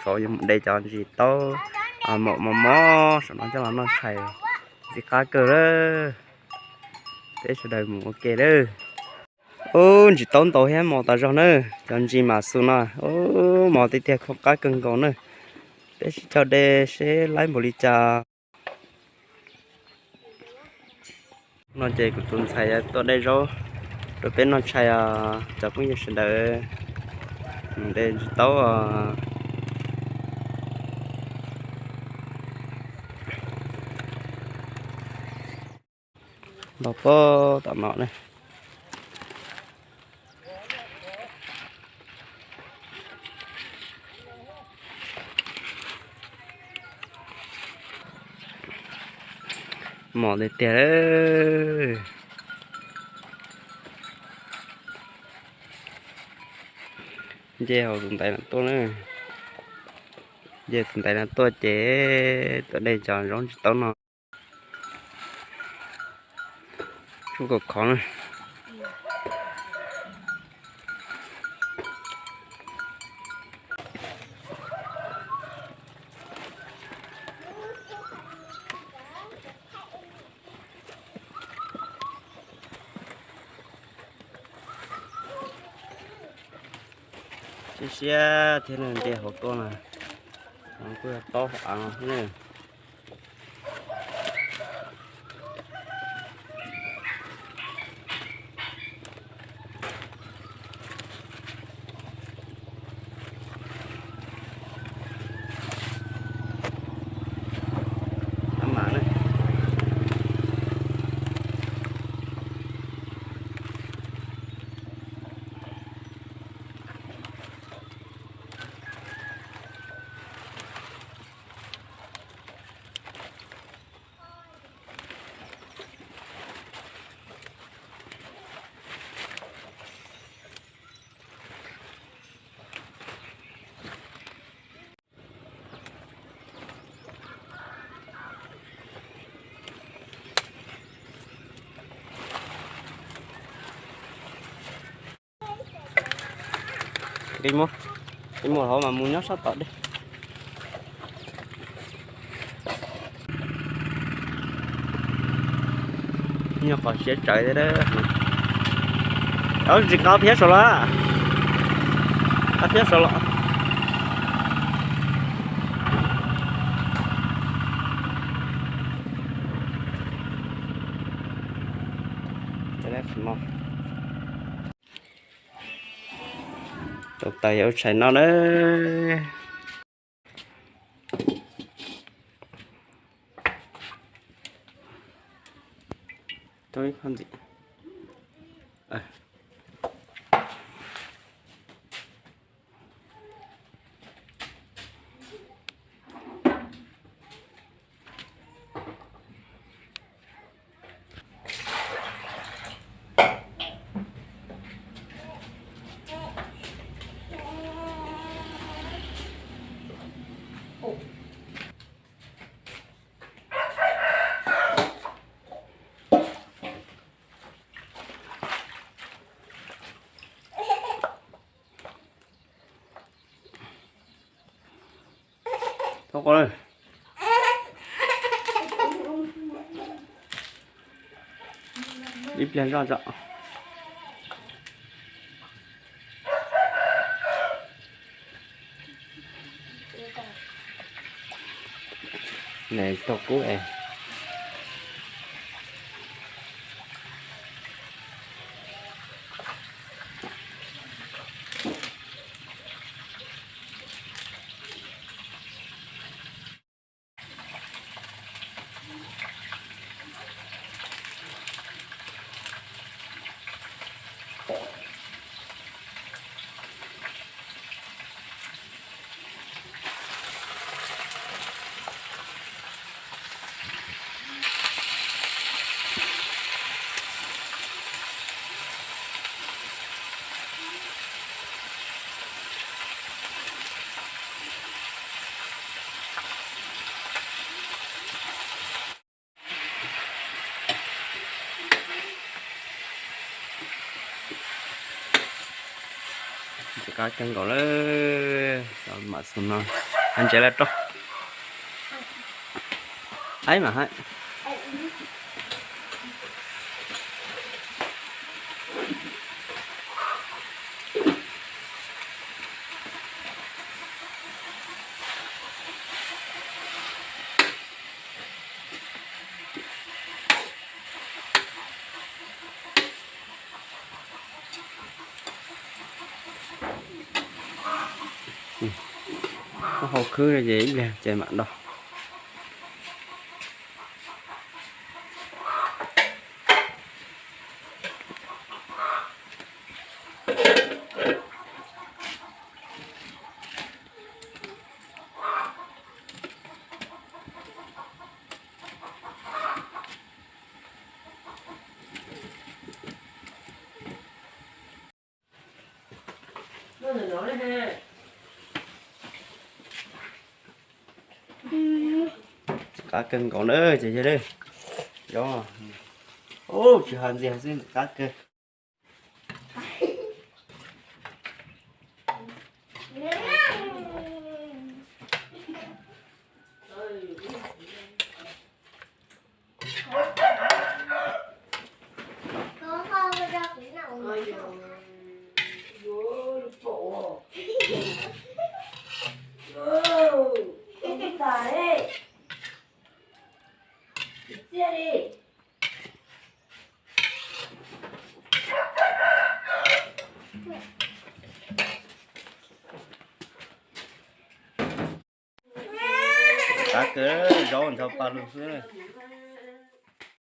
Saum yuav mus de cov ntsis taub mom mos mos saum no coj los noj tshais, ntxim qab kawg lawm. Peb sawv daws mus ua ke lawm. Ub, ntsis taub ntau thiab mos tas zog na. Cov ntsis mam xus no, ub, mos tiag tiag, qab kawg nkaus na. Peb sib cog de seb laib npaum li cas. No ces kuv tus ntxhais tuaj de zaub rau peb noj tshais os cov phooj ywg sawv daws. Mus de ntsis taub os. Npog pob tom no ne. Mos tiag tiag. Nce hauv tus ntaiv no tuaj na. Nce tus ntaiv no tuaj ces tuaj de cov zaub ntsis taub no. Tsuj kom khov na. Siab siab thiab nce hauv tuaj na. Kuj yog taub hauv av no thiab na. Li muag, li muag hauv mas mus nyob sab tom dej. Nyob qhov siab tsawv thiab. Tsis qab phiab saum los, qab phiab saum los. Tau tas yog ua tshais no na. Ib pliag zoj tso. Nws tau kub es. Qab kawg nkaus lawm, mam xum no, hais ntsev lawm rau. Aib mam hais. Hau khwb ces ib pliag ces mam do. Qab kawg nkaus na ces yog, tsis hais ntxias xwb qab kawg. Qab kawg, zaub nrog paj lug xwb.